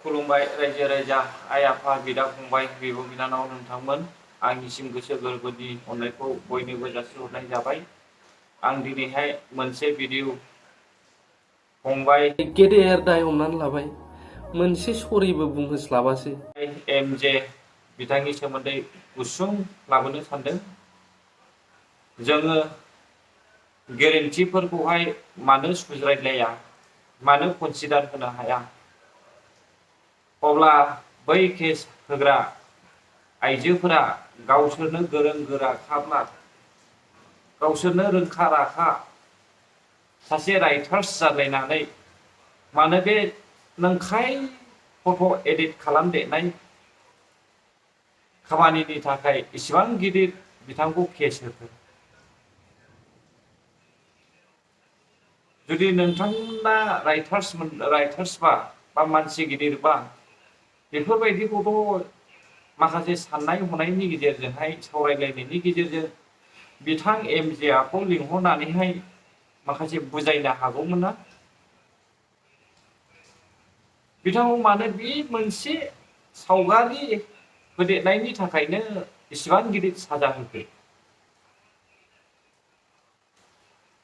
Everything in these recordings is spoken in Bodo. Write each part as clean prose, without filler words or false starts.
खुलुमबाय रायजो राजा आइ आफा बिदा फंबाय बिब' बिनानाव नोंथांमोन आंनिसिम गोसो गोरबोनि अननायखौ बयनोबो जासिहरनाय जाबाय। आं दिनैहाय मोनसे भिडिअ फंबाय गेदेर दाय हमनानै लाबाय मोनसे सरिबो बुंहोस्लाबासै एम जे बिथांनि सोमोन्दै गुसुं लाबोनो सानदों। जोङो गेरेन्टिफोरखौहाय मानो सुज्रायलाया, मानो कनसिडार होनो हाया, अब्ला बै केस होग्रा आइजोफोरा गावसोरनो गोरों गोराखाब्ला, गावसोरनो रोंखा राखा सासे राइटार्स जालायनानै मानो बे नंखाय फट' एडिट खालामदेरनाय खामानिनि थाखाय इसिबां गिदिर बिथांखौ केस होखो? जुदि नोंथांमोना राइटार्सबा बा मानसि गिदिरबा बेफोरबायदिखौथ' माखासे साननाय हनायनि गेजेरजोंहाय सावरायलायनायनि गेजेरजों बिथां एम जे आखौ लिंहरनानैहाय माखासे बुजायनो हागौमोन ना? बिथांखौ मानो बे मोनसे सावगारि होदेरनायनि थाखायनो इसिबां गिदिर साजा होखो?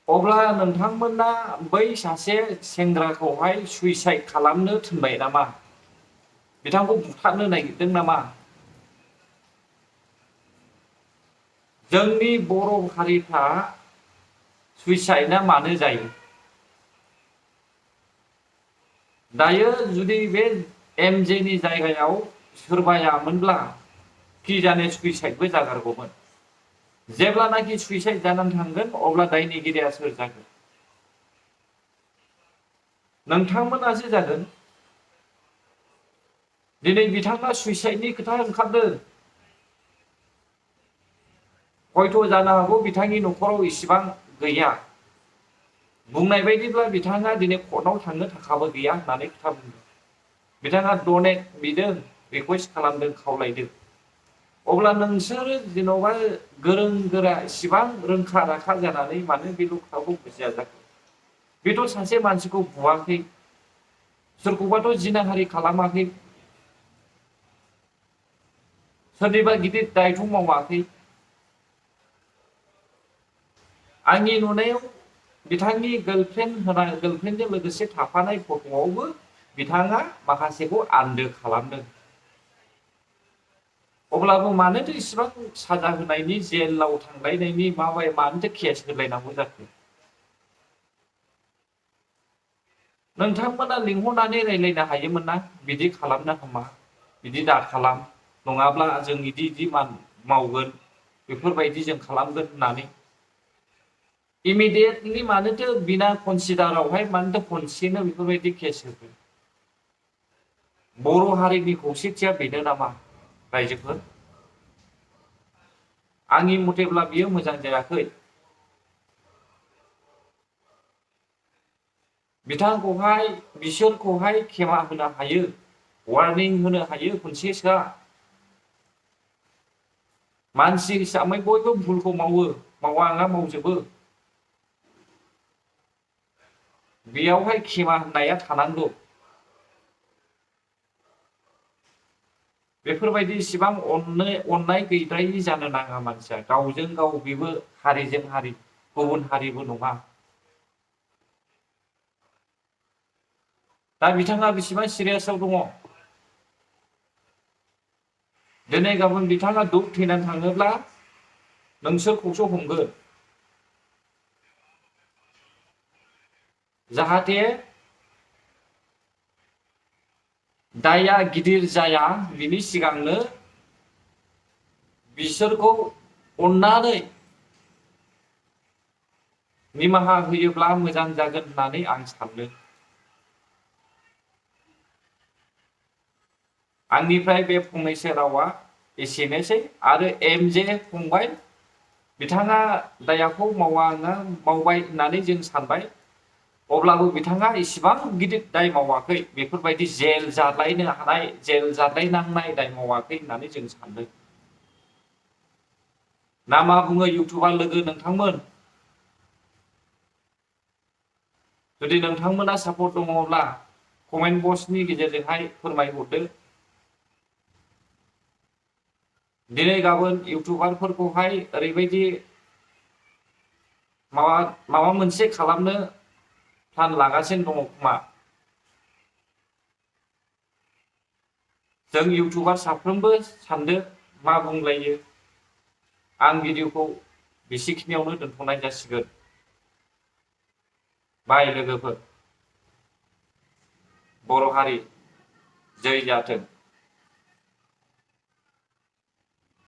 अब्ला नोंथांमोना बै सासे सेंग्राखौहाय सुइसाइड खालामनो थिनबाय नामा? बिथांखौ बुथारनो नागिरदों नामा? जोंनि बर' हारिफ्रा सुइसाइडआ मानो जायो? दायो जुदि बे एम जे नि जायगायाव सोरबायामोनब्ला कि जाने सुइसाइडबो जागारगौमोन। जेब्लानाखि सुइसाइड जानानै थांगोन अब्ला दायनिगिरिया सोर जागोन? नोंथांमोनासो जागोन। दिनै बिथाङा सुइसाइडनि खोथा ओंखारदों। हयथ' जानो हागौ बिथांनि न'खराव इसिबां गैया। बुंनाय बायदिब्ला बिथाङा दिनै कर्टआव थांनो थाखाबो गैया होननानै खोथा बुंदों। बिथाङा डनेट बिदों, रिकुवेस्ट खालामदों, खावलायदों। अब्ला नोंसोरो जेन'बा गोरों गोरा इसिबां रोंखा राखा जानानै मानो बेल' खोथाखौ बुजिया जाखो? बेथ' सासे मानसिखौ बुवाखै, सोरखौबाथ' जिनाहारि खालामाखै, सोरनिबा गिदिर दायथ' मावाखै। आंनि नुनायाव बिथांनि गार्लफ्रेन्डजों लोगोसे थाफानाय फट'आवबो बिथाङा माखासेखौ आन्दो खालामदों। अब्लाबो मानोथो इसिबां साजा होनायनि, जेलाव थांलायनायनि मानोथो केस होलायनांगौ जाखो? नोंथांमोना लिंहरनानै रायज्लायनो हायोमोन ना? बिदि खालामनो हामा, बिदि दा खालाम, नङाब्ला जों बिदि मावगोन, बेफोरबायदि जों खालामगोन होननानै। इमिडियेटलि मानोथो बिना कनसिडारावहाय मानोथो खनसेनो बेफोरबायदि केस होखो? बर' हारिनि खौसेथिया बेनो नामा रायजोफोर? आंनि मथेब्ला बियो मोजां जायाखै। बिसोरखौहाय खेमा होनो हायो, वार्निं होनो हायो खनसेसोआ। मानसि हिसाबै बयबो भुलखौ मावा नङा मावजोबो। बेयावहाय खेमा होननाया थानांगौ। बेफोरबायदि इसिबां अननाय गैद्रायि जानो नाङा मानसिया। गावजों गाव बेबो हारिजों हारि, गुबुन हारिबो नङा। दा बिथाङा बेसेबां सिरियासआव दङ? दिनै गाबोन बिथाङा दुख थैनानै थाङोब्ला नोंसोरखौसो हमगोन। जाहाथे दाया गिदिर जाया बिनि सिगांनो बिसोरखौ अननानै निमाहा होयोब्ला मोजां जागोन होननानै आं सानो। आंनिफ्राय बे फंनैसो रावा एसेनोसै। आरो एम जे फंबाय, बिथाङा दायाखौ मावबाय होननानै जों सानबाय। अब्लाबो बिथाङा इसिबां गिदिर दाय मावाखै, बेफोरबायदि जेल जाद्लायनो हानाय, जेल जाद्लायनांनाय दाय मावाखै होननानै जों सानदों। ना मा बुङो इउटुबार लोगो नोंथांमोन? जुदि नोंथांमोना सापर्ट दङब्ला कमेन्ट बक्सनि गेजेरजोंहाय फोरमायहरदो। दिनै गाबोन इउटुबारफोरखौहाय ओरैबायदि माबा मोनसे खालामनो प्लान लागासिनो दङ खोमा। जों इउटुबार साफ्रोमबो सानदो मा बुंलायो। आं भिडिअखौ बेसेखिनियावनो दोनथ'नाय जासिगोन। बाय लोगोफोर। बर' हारि जै जाथों।